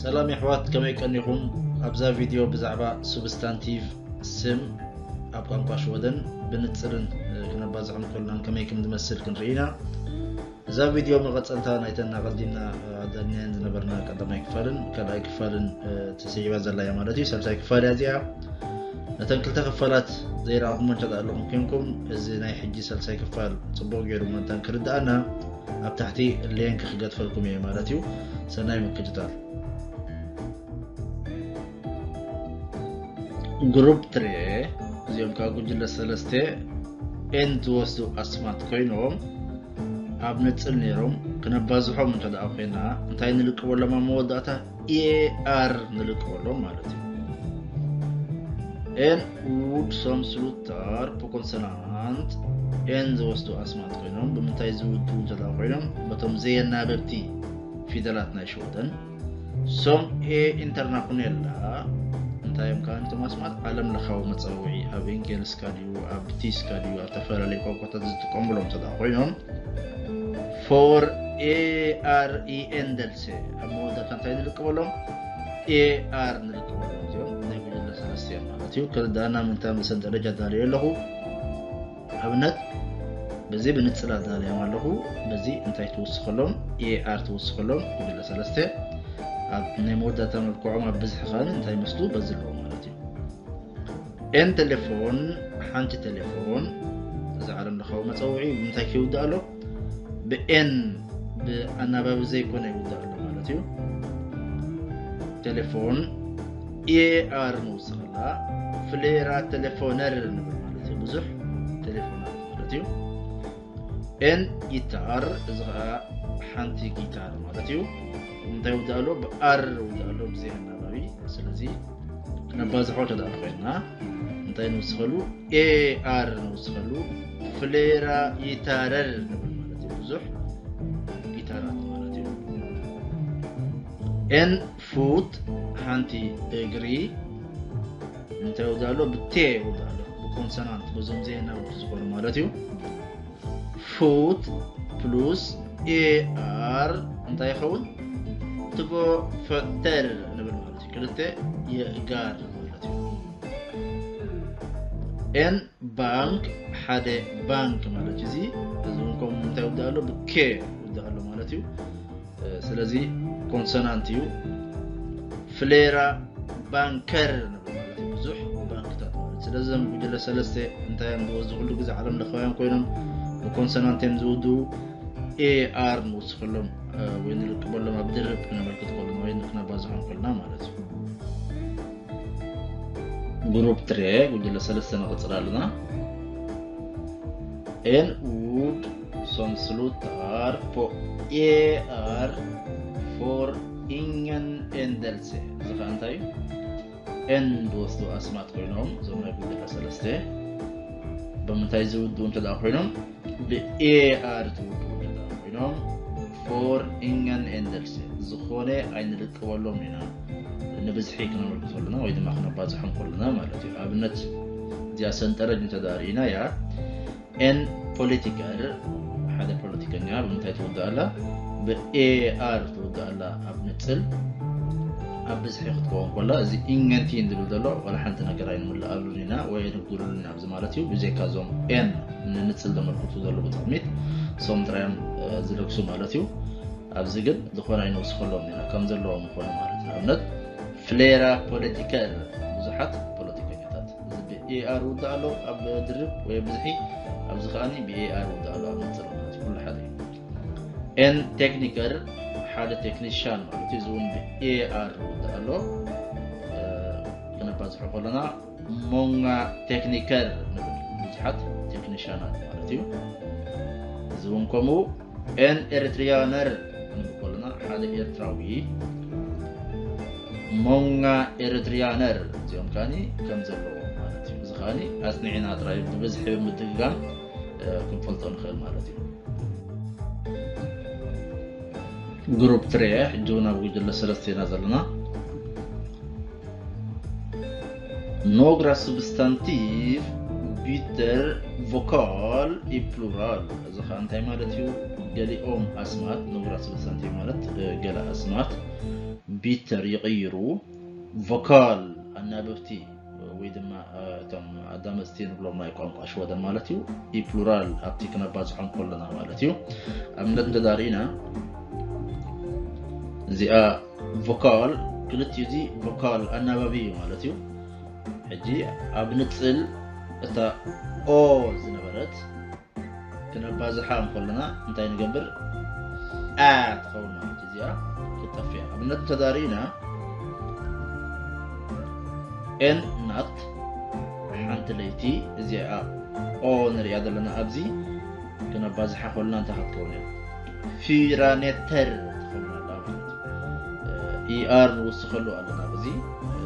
ሰላም የሕዋት፣ ከመይ ቀኒኹም? ኣብዛ ቪድዮ ብዛዕባ ሱብስታንቲቭ ስም ኣብ ቋንቋ ሽወደን ብንጽርን ክነባዝሖም ከለናን ከመይ ከም ዝመስል ክንርኢ ኢና። እዛ ቪድዮ መቐጸልታ ናይተን ኣቐዲምና ኣዳልናየን ዝነበርና ቀዳማይ ክፋልን ካልኣይ ክፋልን ተሰይባ ዘላ እያ ማለት እዩ። ሳልሳይ ክፋል እያ እዚኣ። ነተን ክልተ ክፋላት ዘይረኣኹሞ እንተ ኣለኹም ኮይንኩም፣ እዚ ናይ ሕጂ ሳልሳይ ክፋል ጽቡቕ ገይሩ መታን ክርድኣና ኣብ ታሕቲ ሊንክ ክገድፈልኩም እየ ማለት እዩ። ሰናይ ምክትታል። ግሩፕ ትሬ፣ እዚኦም ከዓ ጉጅለ ሰለስተ ኤን ዝወስዱ ኣስማት ኮይኖም ኣብ ንጽል ነይሮም። ክነባዝሖም እንተ ደኣ ኮይና እንታይ ንልቅበሎም ኣብ መወዳእታ? ኤኣር ንልቅበሎም ማለት እዩ። ኤን ኡድ ሶም ስሉታር ፖኮንሰናንት ኤን ዝወስዱ ኣስማት ኮይኖም ብምንታይ ዝውዱ እንተ ደኣ ኮይኖም በቶም ዘየናበብቲ ፊደላት ናይ ሽወደን ሶም ኤ ኢንተርናሽኔላ እንታይ እዮም ከዓ ንቶም ኣስማት ዓለም ለኻዊ መፀውዒ ኣብ እንግሊዝካ ድዩ ኣብ ቲስካ ድዩ ኣብ ዝተፈላለዩ ቋንቋታት ዝጥቀሙሎም እንተ ደኣ ኮይኖም ፎር ኤኣር ኢኤን ደልሴ ኣብ መወዳእታ እንታይ ንልቅበሎም? ኤኣር ንልቅበሎም እዚኦም ናይ ጉጅለ ሰለስተ እዮም ማለት እዩ። ክርዳእና ምንታ መሰል ደረጃ ዳልዮ ኣለኹ ኣብነት በዚ ብንጽል ኣዳልዮም ኣለኹ። በዚ እንታይ ትውስኸሎም? ኤኣር ትውስኸሎም። ጉጅለ ሰለስተ ኣብ ናይ መወዳእታ መልክዖም ኣብ ብዝሒ ኸን እንታይ መስሉ በዚ ኣለዎ ማለት እዩ። ኤን ቴሌፎን፣ ሓንቲ ቴሌፎን፣ እዚ ዓለም ለኻዊ መጸውዒ ብምንታይ ክይውዳእ ኣሎ? ብኤን ብኣናባቢ ዘይኮነ ይውዳእ ኣሎ ማለት እዩ። ቴሌፎን ኤኣር ንውስኸላ ፍሌራ ቴሌፎነር ንብል ማለት እዩ። ብዙሕ ቴሌፎናት ማለት እዩ። ኤን ጊታር፣ እዚ ኸዓ ሓንቲ ጊታር ማለት እዩ። እንታይ ውዳእ ኣሎ? ብኣር ውዳእ ኣሎ ብዘይ ኣናባቢ። ስለዚ ክነባዝሖ ተደኣ ኮይንና እንታይ ንውስኸሉ? ኤኣር ንውስኸሉ ፍሌራ ይታረር ንብል ማለት እዩ። ብዙሕ ጊታራት ማለት እዩ። ኤን ፉት ሓንቲ እግሪ እንታይ ውዳእ ኣሎ? ብቴ ውዳእ ኣሎ። ብኮንሶናንት በዞም ዘየናብብቲ ዝኾኑ ማለት እዩ። ፉት ፕሉስ ኤኣር እንታይ ይኸውን? ትቦ ፈተር ንብል ማለት እዩ። ክልተ የእጋር ማለት እዩ። ኤን ባንክ ሓደ ባንክ ማለት እዩ። እዚ እዚ እውን ከምኡ እንታይ ውዳእ ኣሎ? ብኬ ውዳእ ኣሎ ማለት እዩ። ስለዚ ኮንሶናንት እዩ። ፍሌራ ባንከር ንብል ማለት እዩ። ብዙሕ ባንክታት ማለት ስለዚ እዞም ጉጅለ ሰለስተ እንታይ እዮም ዝወስዱ? ኩሉ ግዜ ዓለም ለኻውያን ኮይኖም ብኮንሶናንት እዮም ዝውድኡ። ኤኣር ንውስኸሎም ወይ ንልቅበሎም ኣብ ድርብ ክነመልክት ከለና ወይ ክነባዝሖም ከለና ማለት እዩ። ግሩፕ ትሬ ጉጅለ ሰለስተ ንቕጽል ኣለና። ኤን ኡድ ሶም ስሉታር ፖ ኤኣር ፎር ኢንገን ኤንደልሴ። እዚ ኸዓ እንታይ እዩ? ኤን ዝወስዱ ኣስማት ኮይኖም እዞም ናይ ጉጅለ ሰለስተ ብምንታይ ዝውድኡ እንተ ደኣ ኮይኖም ብኤኣር ዝውድኡ እንተ ደኣ ኮይኖም ፎር ኢንገን ኤንደልሴ ዝኾነ ኣይንልቅበሎም ኢና። ንብዝሒ ክነመልክቶ ኣለና ወይ ድማ ክነባዝሖም ከለና ማለት እዩ። ኣብነት እዚኣ ሰንጠረጅ እንተ ደኣ ርኢና እያ ኤን ፖለቲከር ሓደ ፖለቲከኛ ብምንታይ ትውዳእ ኣላ? ብኤኣር ትውዳእ ኣላ ኣብ ንጽል ኣብ ብዝሒ ክትከውን ከላ እዚ ኢንገንቲን ዝብል ዘሎ ዋላ ሓንቲ ነገር ኣይንምልኣሉን ኢና ወይ ኣይንጉድሉን ኢና ኣብዚ ማለት እዩ። ብዘይካ እዞም ኤን ንንጽል ዘመልክቱ ዘለዉ ጥቕሚት ሶም ጥራዮም ዝለግሱ ማለት እዩ። ኣብዚ ግን ዝኾነ ኣይንውስኸሎም ኢና ከም ዘለዎም ምኾነ ማለት እዩ። ንኣብነት ፍሌራ ፖለቲከር ብዙሓት ፖለቲከኛታት እዚ ብኤኣር ውዳእ ኣሎ ኣብ ድርብ ወይ ብዝሒ ኣብዚ ከዓኒ ብኤኣር ውዳእ ኣሎ ኣብ ንጽል ማለት እዩ። ኩሉ ሓደ እዩ። ኤን ቴክኒከር ሓደ ቴክኒሻን ማለት እዩ። እዚ እውን ብኤኣር ውዳእ ኣሎ። ክነባዝሖ ከለና ሞንጋ ቴክኒከር ንብል ብዙሓት ቴክኒሻናት ማለት እዩ። እዚ እውን ከምኡ ኤን ኤርትሪያነር ንብል ከለና ሓደ ኤርትራዊ ሞንጋ ኤርትሪያነር እዚኦም ከዓኒ ከም ዘለዎ ማለት እዩ። እዚ ከዓኒ ኣጽኒዕና ጥራይ ብብዝሒ ብምድግጋም ክንፈልጦ ንኽእል ማለት እዩ። ግሩፕ ትሬ ሕጂ እውን ኣብ ጉጅለ ሰለስተ ኢና ዘለና። ኖግራ ሱብስታንቲቭ ቢተር ቮካል ኢ ፕሉራል እዚ ከዓ እንታይ ማለት እዩ? ገሊኦም ኣስማት፣ ንቡራት ስሉስ ሳንቲም ማለት ገለ ኣስማት፣ ቢተር ይቕይሩ፣ ቮካል ኣናበብቲ ወይ ድማ እቶም ኣዳመፅቲ ንብሎም ናይ ቋንቋ ሽወደን ማለት እዩ። ኢ ፕሉራል ኣብቲ ክነባዝሖም ከለና ማለት እዩ። ኣብነት እንተዳርኢና እዚኣ ቮካል ክልቲኡ እዚ ቮካል ኣናባቢ እዩ ማለት እዩ። ሕጂ ኣብ ንፅል እታ ኦ ዝነበረት ክነባዝሓ እንከለና እንታይ ንገብር? ኣ ትኸውን ማለት እዚኣ ክትጠፍያ። ኣብነት እንተዳርኢና ኤን ናት ሓንቲ ለይቲ እዚኣ ኦ ንሪኣ ዘለና ኣብዚ ክነባዝሓ ከለና እንታይ ክትከውን እያ? ፊራኔተር ትኸውን ኣላ ማለት እዩ። ኢኣር ንውስኸሉ ኣለና በዚ።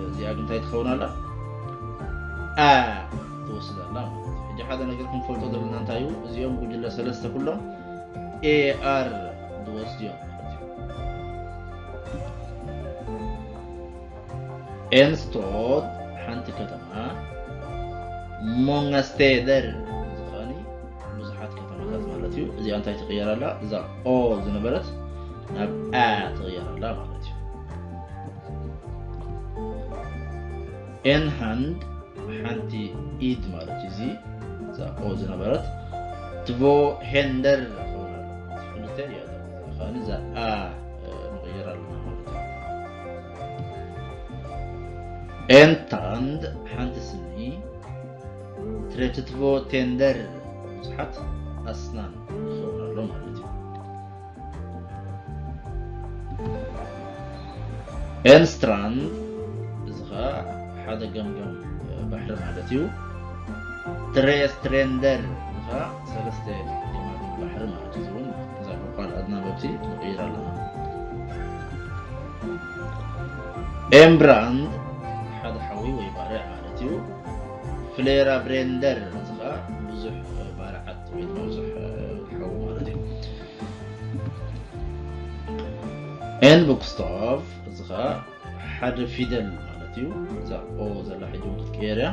እዚኣ ግን እንታይ ትኸውን ኣላ? ኣ ትወስድ ኣላ ማለት እዩ። ሕጂ ሓደ ነገር ክንፈልጦ ዘለና እንታይ እዩ? እዚኦም ጉጅለ ሰለስተ ኩሎም ኤኣር ዝወስዱ እዮም ማለት እዩ። ኤንስቶት ሓንቲ ከተማ፣ ሞንጋስቴደር ዝኾኒ ብዙሓት ከተማታት ማለት እዩ። እዚኣ እንታይ ትቕየር ኣላ? እዛ ኦ ዝነበረት ናብ ኣ ትቕየር ኣላ ማለት እዩ። ኤን ሃንድ ሓንቲ ኢድ ማለት እዩ። እዚ እዛ ኦ ዝነበረት ትቮ ሄንደር ክኸውን ኣለዎ። ክልተ እያ እዛ። እዛ ከኣ እዛ ኣ፣ እ፣ ንቕይር ኣለና ማለት እዩ። ኤን ታንድ ሓንቲ ስኒ፣ ትሬትትቮ ቴንደር ብዙሓት ኣስናን ክኸውን ኣሎ ማለት እዩ። ኤንስትራንድ እዚ ኸኣ ሓደ ገምገም ባሕሪ ማለት እዩ። ትሬ ስትሬንደር እዚ ኸኣ ሰለስተ ገማግም ባሕሪ ማለት እዩ። እዚ እውን እዛ ቋንቋ ኣድናበብቲ ንቕይር ኣለና። ኤምብራንድ ሓደ ሓዊ ወይ ባርዕ ማለት እዩ። ፍሌራ ብሬንደር እዚ ኸኣ ብዙሕ ባርዓት ወይ ድማ ብዙሕ ሓዊ ማለት እዩ። ኤን ቡክስታቭ እዚ ኸኣ ሓደ ፊደል ማለት እዩ። እዛ ኦ ዘላ ሕጂ እውን ክትቅየር እያ።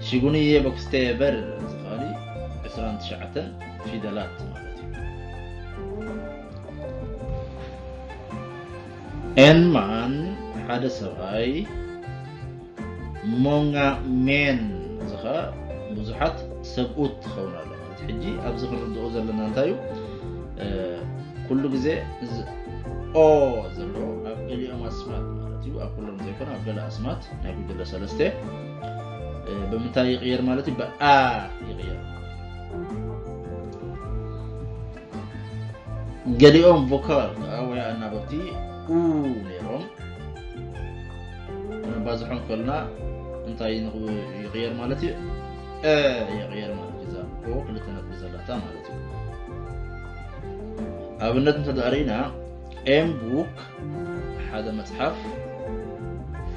ሽጉንየ ቦክስቴቨር እዚ ኸኣኒ ዕስራን ትሽዓተን ፊደላት ማለት እዩ። ኤን ማን ሓደ ሰብኣይ፣ ሞንጋ ሜን እዚ ኸኣ ብዙሓት ሰብኡት ትኸውን ኣሎ ማለት። ሕጂ ኣብዚ ክንርድኦ ዘለና እንታይ እዩ? እ፣ ኩሉ ግዜ እዚ ኦ ዘሎ ኣብ ገሊኦም ኣስማት ማለት እዩ፣ ኣብ ኩሎም ዘይኮነ ኣብ ገለ ኣስማት ናይ ጉጅለ ሰለስተ፣ እ፣ ብምንታይ ይቕየር ማለት እዩ? ብኣ ይቕየር ማለት እዩ። ገሊኦም ቮካል ከኣ ወይ ኣናበብቲ ኡ ነይሮም። ነባዝሖም ከልና እንታይ ንኽ-፣ ይቕየር ማለት እዩ? እ ይቕየር ማለት እዩ። እዛ ኦ ክልተ ነጥቢ ዘለታ ማለት እዩ። ኣብነት እንተደኣ ርኢና፣ ኤም ቡክ ሓደ መጽሓፍ፣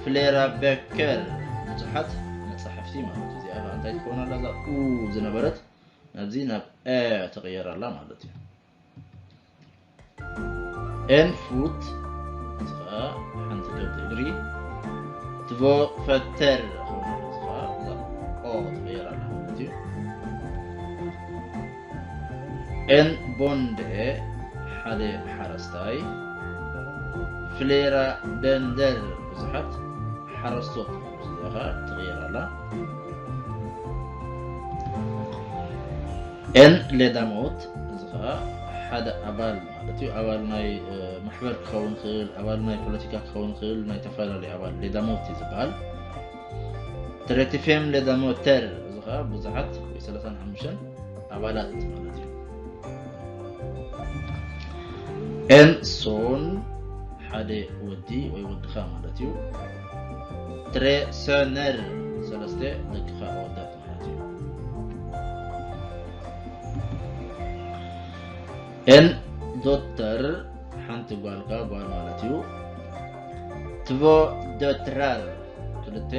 ፍሌራ ቤከር ብዙሓት መጻሕፍቲ ማለት እዩ። እዚኣ ከኣ እንታይ ትኸውን ኣላ? እዛ ኡ ዝነበረት ናብዚ ናብ እ ትቕየር ኣላ ማለት እዩ። ኤን ፉት እዚ ኸኣ ሓንቲ ከብቲ እግሪ፣ ትቮ ፈተር እዚ ኸኣ እዛ ኦ ትቕየር ኣላ ማለት እዩ። ኤን ቦንደ ሓደ ሓረስታይ፣ ፍሌራ ደንደር ብዙሓት ሓረስቶት እዚኣ ኸኣ ትቕየር ኣላ። ኤን ሌዳሞት እዚ ኸኣ ሓደ ኣባል ማለት እዩ። ኣባል ናይ፣ እ፣ ማሕበር ክኸውን ይኽእል፣ ኣባል ናይ ፖለቲካ ክኸውን ይኽእል፣ ናይ ዝተፈላለዩ ኣባል ሌዳሞት እዩ ዝበሃል። ትሬቲፌም ሌዳሞተር እዚ ኸኣ ብዙሓት ወይ ሰላሳን ሓሙሽተን ኣባላት ማለት እዩ። ኤን ሶን ሓደ ወዲ ወይ ወድኻ ማለት እዩ። ትሬ ሰነር ሰለስተ ደቅኻ ኣወዳት ማለት እዩ። ኤን ዶተር ሓንቲ ጓልካ ጓል ማለት እዩ። ትቮ ደትራር ክልተ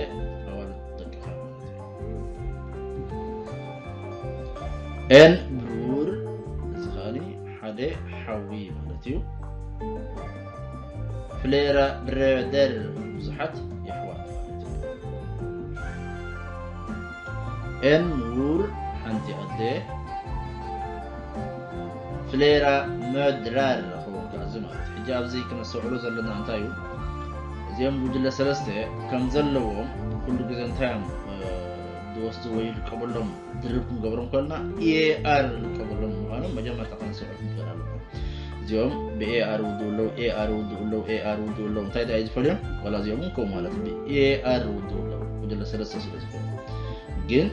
ኣዋልድ ደቅኻ ማለት እዩ። ኤን ብሩር እዚ ከኣኒ ሓደ ሓዊ ማለት እዩ። ፍሌራ ብረደር ብዙሓት የሕዋት ማለት እዩ። ኤን ሙር ሓንቲ ኣደ፣ ፍሌራ መድራር ክኸውን ከኣዚ ማለት እዩ። ሕጂ ኣብዚ ክነስተውዕሎ ዘለና እንታይ እዩ? እዚኦም ጉጅለ ሰለስተ ከም ዘለዎም ኩሉ ግዜ እንታይ እዮም ዝወስዱ ወይ ይልቀበሎም ድርብ ክንገብሮም ከልና ኤኣር ዝልቀበሎም ምዃኖም መጀመርታ ክነስተውዕል ክንክእል ኣለና። እዚኦም ብኤኣር ውድኡ ኣለዉ፣ ኤኣር ውድኡ ኣለዉ፣ ኤኣር ውድኡ ኣለዉ። እንታይ ደኣ እዩ ዝፈልዮም? ዋላ እዚኦም እውን ከምኡ ማለት እዩ። ብኤኣር ውድኡ ኣለዉ፣ ጉጅለ ሰለስተ ስለ ዝኾኑ። ግን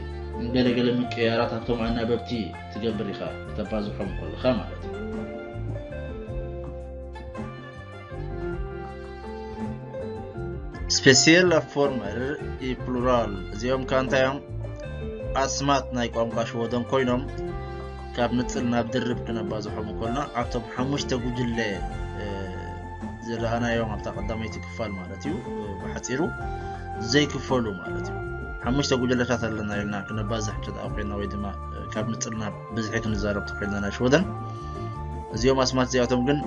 ገለገለ ምቅያራት ኣብቶም ኣናበብቲ ትገብር ኢኻ፣ ተባዝሖም ከለኻ ማለት እዩ። ስፔሲየል ፎርመር ኢ ፕሉራል፣ እዚኦም ከ እንታይ እዮም? ኣስማት ናይ ቋንቋ ሽወደን ኮይኖም ካብ ንጽል ናብ ድርብ ክነባዝሖም እንኮልና ኣብቶም ሓሙሽተ ጉጅለ ዝረኣናዮም ኣብታ ቀዳመይቲ ክፋል ማለት እዩ። ብሓፂሩ ዘይክፈሉ ማለት እዩ። ሓሙሽተ ጉጅለታት ኣለና ኢልና ክነባዝሕ እንተ ደኣ ኮይና ወይ ድማ ካብ ንጽል ናብ ብዝሒ ክንዛረብ ተኮይና ናይ ሽወደን እዚኦም ኣስማት እዚኣቶም ግን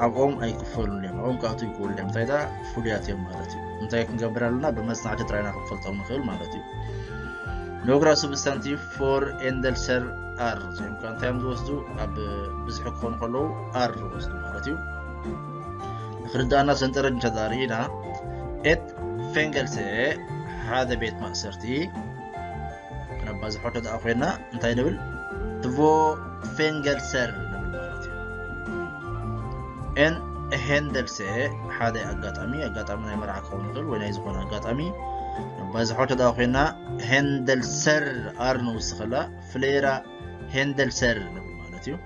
ኣብኦም ኣይክፈሉን እዮም። ኣብኦም ክኣትዉ ይክእሉ እዮም። እንታይ ደኣ ፍሉያት እዮም ማለት እዩ። እንታይ ክንገብር ኣለና? ብመጽናዕቲ ጥራይና ክንፈልጦም ንኽእል ማለት እዩ። ኖግራ ሱብስታንቲቭ ፎር ኤንደልሰር ኣር እዚኦም ከ እንታይ እዮም ዝወስዱ? ኣብ ብዝሒ ክኾኑ ከለዉ ኣር ዝወስዱ ማለት እዩ። ንክርድኣና ሰንጠረጅ እንተ ርኢና ኤት ፌንገልሰ ሓደ ቤት ማእሰርቲ ክነባዝሖ እንተ ደኣ ኮይና እንታይ ንብል? ትቮ ፌንገልሰር ንብል ማለት እዩ። ኤን ሄንደልሰ ሓደ ኣጋጣሚ ኣጋጣሚ ናይ መርዓ ክኸውን ይኽእል ወይ ናይ ዝኾነ ኣጋጣሚ ነባዝሖ እንተ ደኣ ኮይና ሄንደልሰር ኣር ንውስኸላ ፍሌራ ሄንደልሰር ንብል ማለት እዩ።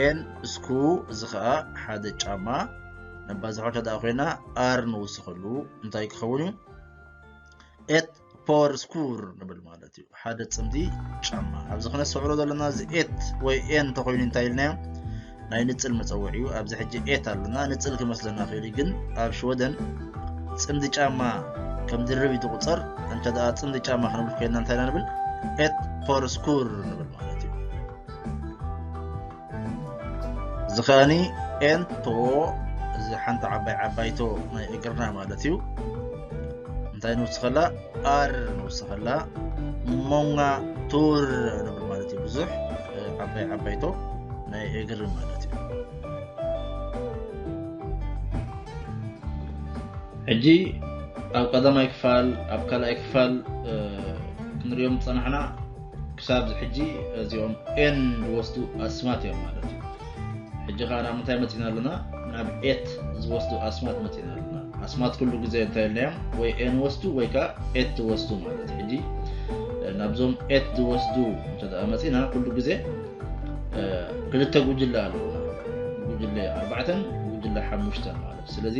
ኤን ስኩ እዚ ኸዓ ሓደ ጫማ ነባዝሖ እንተ ደኣ ኮይና ኣር ንውስኸሉ እንታይ ክኸውን እዩ? ኤት ፖር ስኩር ንብል ማለት እዩ። ሓደ ጽምዲ ጫማ ኣብዚ ክነስተውዕሎ ዘለና እዚ ኤት ወይ ኤን እንተኮይኑ እንታይ ኢልናዮ? ናይ ንጽል መጸውዒ እዩ። ኣብዚ ሕጂ ኤት ኣለና ንጽል ክመስለና ክእል እዩ፣ ግን ኣብ ሽወደን ጽምዲ ጫማ ከም ድርብ እዩ ዝቁጸር። እንተ ደኣ ጽምዲ ጫማ ክንብል ኮይንና እንታይ ኢና ንብል? ኤት ፖር ስኩር ንብል ማለት እዩ። እዚ ከኣኒ ኤንቶ እዚ ሓንቲ ዓባይ ዓባይቶ ናይ እግርና ማለት እዩ። እንታይ ንውስኸላ? ኣር ንውስኸላ። ሞንጋ ቱር ንብል ማለት እዩ። ብዙሕ ዓባይ ዓባይቶ ናይ እግሪ ማለት እዩ። ሕጂ ኣብ ቀዳማይ ክፋል ኣብ ካልኣይ ክፋል ክንሪኦም ዝጸናሕና ክሳብ ሕጂ እዚኦም ኤን ዝወስዱ ኣስማት እዮም ማለት እዩ። ሕጂ ከዓ ናብ ምንታይ መፂና ኣለና? ናብ ኤት ዝወስዱ ኣስማት መፂና ኣለና። ኣስማት ኩሉ ግዜ እንታይ ኢልናዮም? ወይ ኤን ወስዱ ወይ ከዓ ኤት ወስዱ ማለት እዩ። ሕጂ ናብዞም ኤት ዝወስዱ እንተ መፂና ኩሉ ግዜ ክልተ ጉጅለ ኣለውና። ጉጅለ ኣርባዕተን ጉጅለ ሓሙሽተን ማለት እዩ። ስለዚ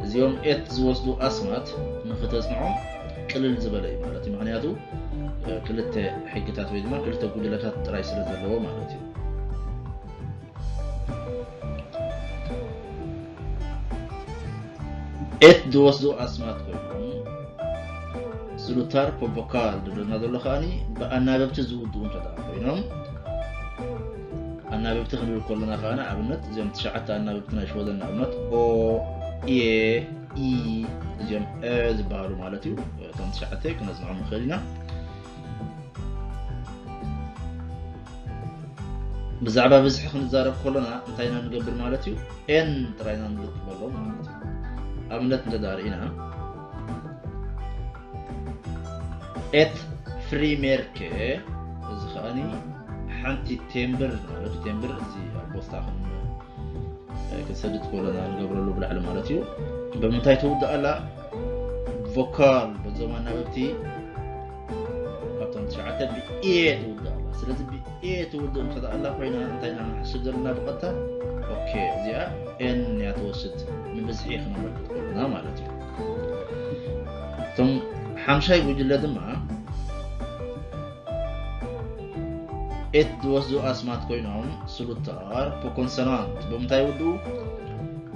እዚኦም ኤት ዝወስዱ ኣስማት ንክተፅንዖም ቅልል ዝበለ እዩ ማለት እዩ። ምክንያቱ ክልተ ሕግታት ወይ ድማ ክልተ ጉጅለታት ጥራይ ስለ ዘለዎ ማለት እዩ። ኤት ዝወስዱ ኣስማት ኮይኖም ስሉታር ፖቦካል ዝብለና ዘሎ ከዓኒ ብኣናበብቲ ዝውድኡ እንተ ደኣ ኮይኖም ኣናበብቲ ክንብል ከለና ከዓኒ ኣብነት እዚኦም ትሽዓተ ኣናበብቲ ናይ ሽወደን ንኣብነት ኦ፣ ኤ፣ ኢ እዚኦም እ ዝበሃሉ ማለት እዩ። እቶም ትሽዓተ ክነጽንዖም ንኽእል ኢና። ብዛዕባ ብዝሒ ክንዛረብ ከሎና እንታይ ኢና ንገብር ማለት እዩ? ኤን ጥራይ ኢና ንልጥፈሎም ማለት እዩ። ኣብነት እንተ ደኣ ርኢና ኤት ፍሪሜርኬ እዚ ከኣኒ ሓንቲ ቴምብር ማለት እዩ። ቴምብር እዚ ኣብ ፖስታ ክን- ክንሰድድ ከሎና ንገብረሉ ብላዕሊ ማለት እዩ። ብምንታይ ትውዳእ ኣላ? ቮካል በዞም ኣናበብቲ ካብቶም ትሽዓተ ብኤ ትውዳእ ኣላ። ስለዚ ብኤ ትውድእ እንተ ኣላ ኮይና እንታይ ኢና ንሕስብ ዘለና ብቐጥታ? ኦኬ እዚኣ ኤን እያ ትወስድ ንብዝሒ ክነመልክት ከሎና ማለት እዩ። እቶም ሓምሻይ ጉጅለ ድማ ኤት ዝወስዱ ኣስማት ኮይኖም ስሉታር ብኮንሶናንት ብምንታይ ይውድኡ?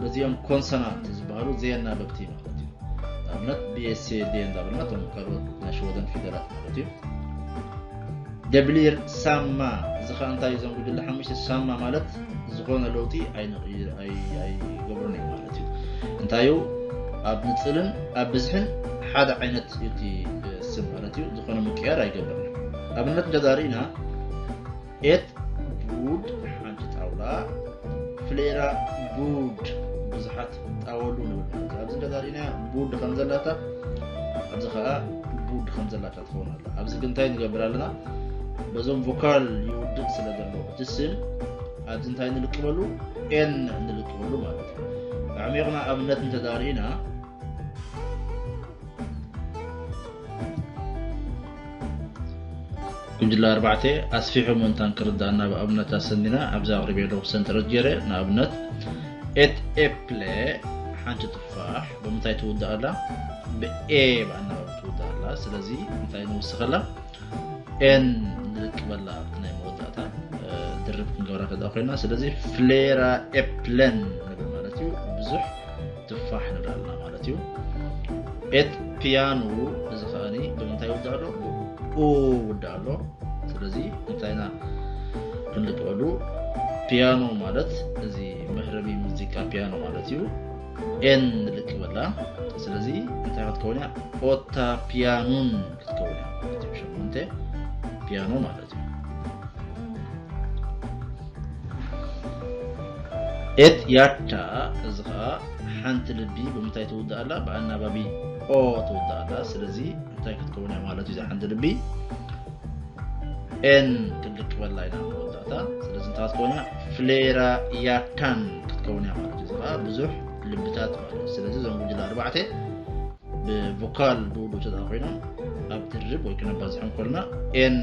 በዚኦም ኮንሶናንት ዝበሃሉ ዘየናበብቲ ማለት እዩ። ንኣብነት ቢ ኤስ ሲ ዲ እንዳበልና እቶም ካልኦት ናይ ሽወደን ፊደላት ማለት እዩ። ደብሊር ሳማ እዚ ከዓ እንታይ እዞም ጉጅለ ሓሙሽተ ሳማ ማለት ዝኾነ ለውጢ ኣይንቕይር ኣይ- ኣይገብሩን እዩ ማለት እዩ። እንታዩ ኣብ ንፅልን ኣብ ብዝሕን ሓደ ዓይነት እቲ ስም ማለት እዩ። ዝኾነ ምቅያር ኣይገብርን። ኣብነት እንተ ርኢና ኤት ቡድ ሓንቲ flera borde፣ ብዙሓት ጣወሉ ንብል ማለት እዩ። ኣብዚ እንተዳሪእና borde ከም ዘላታ፣ ኣብዚ ከዓ borde ከም ዘላታ ትኸውን ኣላ። ኣብዚ ግን እንታይ ንገብር ኣለና? በዞም ቮካል ይውድእ ስለ ዘሎ እቲ ስም ኣብዚ እንታይ ንልቅበሉ? ኤን ንልቅበሉ ማለት እዩ። ኣዕሚቕና ኣብነት እንተዳሪእና፣ ጉጅለ ኣርባዕተ ኣስፊሑ ምእንታን ክርዳእና ብኣብነት ኣሰኒና ኣብዚ ኣቕሪበ ኣለኹ ሰንጠረዥ ገይረ። ንኣብነት፣ et äpple፣ ሓንቲ ቱፋሕ ብምንታይ ትውዳእ ኣላ? ብኤ ብኣናባቢ ትውዳእ ኣላ። ስለዚ እንታይ ንውስኸላ? ኤን ንልቅበላ፣ እቲ ናይ መወዳእታ ድርብ ክንገብራ ከዳ ኮይና። ስለዚ flera äpplen ንብል ማለት እዩ፣ ብዙሕ ትፋሕ ንብል ኣለና ማለት እዩ። Et piano፣ እዚ ከኣኒ ብምንታይ ይውዳእ ኣሎ? ብኡ ይውዳእ ኣሎ። ስለዚ እንታይ ኢና ክንልቀሉ? ፒያኖ ማለት እዚ መህረሚ ሙዚቃ ፒያኖ ማለት እዩ። ኤን ንልቅበላ። ስለዚ እንታይ ክትከውን እያ? Åtta pianon ክትከውን እያ ማለት እዩ። ሸሞንተ ፒያኖ ማለት እዩ። Et hjärta፣ እዚ ከዓ ሓንቲ ልቢ ብምንታይ ትውዳእ ኣላ? ብኣናባቢ ኦ ትውዳእ ኣላ። ስለዚ እንታይ ክትከውን እያ ማለት እዩ? እዛ ሓንቲ ልቢ ኤን ክንልቅበላ ኢና መወዳእታ። ስለዚ እንታይ ክትከውን እያ? Flera hjärtan ክትከውን እያ ማለት እዩ። እዚ ከዓ ብዙሕ ልብታት ማለት እዩ። ስለዚ እዞም ጉጅለ ኣርባዕተ ብቮካል ብውዱእ ተደኣ ኮይኖም ኣብ ድርብ ወይ ክነባዝሖም ከልና ኤን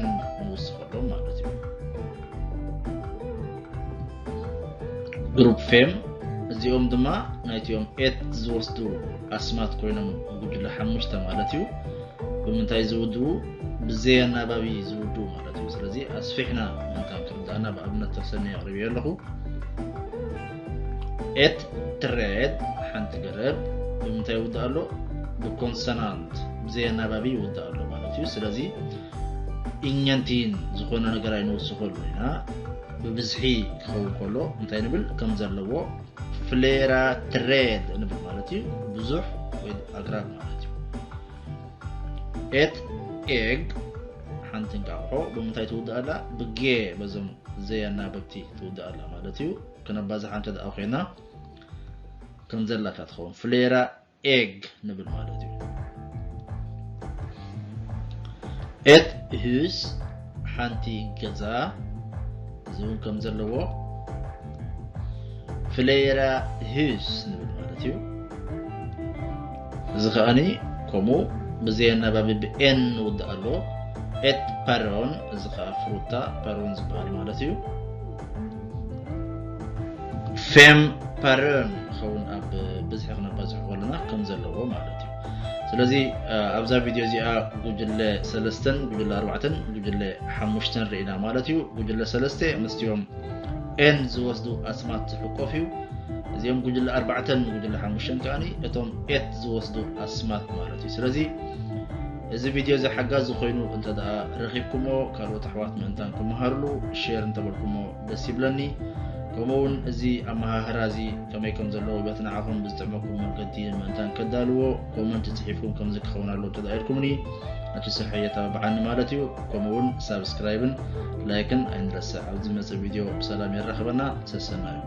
ንውስኸሎም ማለት እዩ። ግሩፕ ፌም፣ እዚኦም ድማ ናይቲኦም ኤት ዝወስዱ ኣስማት ኮይኖም፣ ጉጅለ ሓሙሽተ ማለት እዩ። ብምንታይ ዝውድኡ? ብዘይ ኣናባቢ ዝውድኡ ማለት እዩ። ስለዚ ኣስፊሕና ምእንታን ክርዳእና ብኣብነት ተሰኒ ኣቕሪበዮ ኣለኹ። Et träd፣ ሓንቲ ገረብ ብምንታይ ይውዳእ ኣሎ? ብኮንሰናንት፣ ብዘይ ኣናባቢ ይውዳእ ኣሎ ማለት እዩ። ስለዚ ingenting፣ ዝኾነ ነገር ኣይንውስኸሉ ኢና። ብብዝሒ ክኸውን ከሎ እንታይ ንብል? ከም ዘለዎ flera träd ንብል ማለት እዩ። ብዙሕ ወይ ኣግራብ ማለት እዩ። Et ägg፣ ሓንቲ እንቃቑሖ ብምንታይ ትውዳእ ኣላ? ብጌ፣ በዞም ዘይ ኣናበብቲ ትውዳእ ኣላ ማለት እዩ። ክነባዝሓ እንተ ደኣ ኮይና ከም ዘላታ ትኸውን። Flera ägg ንብል ማለት እዩ። Et hus፣ ሓንቲ ገዛ፣ እዚ እውን ከም ዘለዎ flera hus ንብል ማለት እዩ። እዚ ከኣኒ ከምኡ ብዘይ ኣናባቢ ብኤን ንውዳእ ኣሎ። Et päron፣ እዚ ከዓ ፍሩታ ፐሮን ዝበሃል ማለት እዩ። Fem päron ክኸውን ኣብ ብዝሒ ክነባዝሖ ከለና ከም ዘለዎ ማለት እዩ። ስለዚ ኣብዛ ቪድዮ እዚኣ ጉጅለ ሰለስተን ጉጅለ ኣርባዕተን ጉጅለ ሓሙሽተን ርኢና ማለት እዩ። ጉጅለ ሰለስተ ምስቲኦም ኤን ዝወስዱ ኣስማት ዝሕቆፍ እዩ። እዚኦም ጉጅለ ኣርባዕተን ጉጅለ ሓሙሽተን ከኣኒ እቶም ኤት ዝወስዱ ኣስማት ማለት እዩ። ስለዚ እዚ ቪድዮ እዚ ሓጋዚ ኮይኑ እንተ ደኣ ረኺብኩሞ፣ ካልኦት ኣሕዋት ምእንታን ክመሃርሉ ሼር እንተበልኩሞ ደስ ይብለኒ። ከምኡ እውን እዚ ኣመሃህራ እዚ ከመይ ከም ዘለዎ በቲ ንዓኹም ብዝጥዕመኩም መንገዲ ምእንታን ከዳልዎ ኮመንት ጽሒፍኩም ከምዚ ክኸውን ኣለዎ እንተ ደኣ ኢልኩምኒ፣ ነቲ ስርሐይ የተባብዓኒ ማለት እዩ። ከምኡ እውን ሳብስክራይብን ላይክን ኣይንረስዕ። ኣብ ዝመጽእ ቪድዮ ብሰላም የራኽበና። ሰሰናዩ።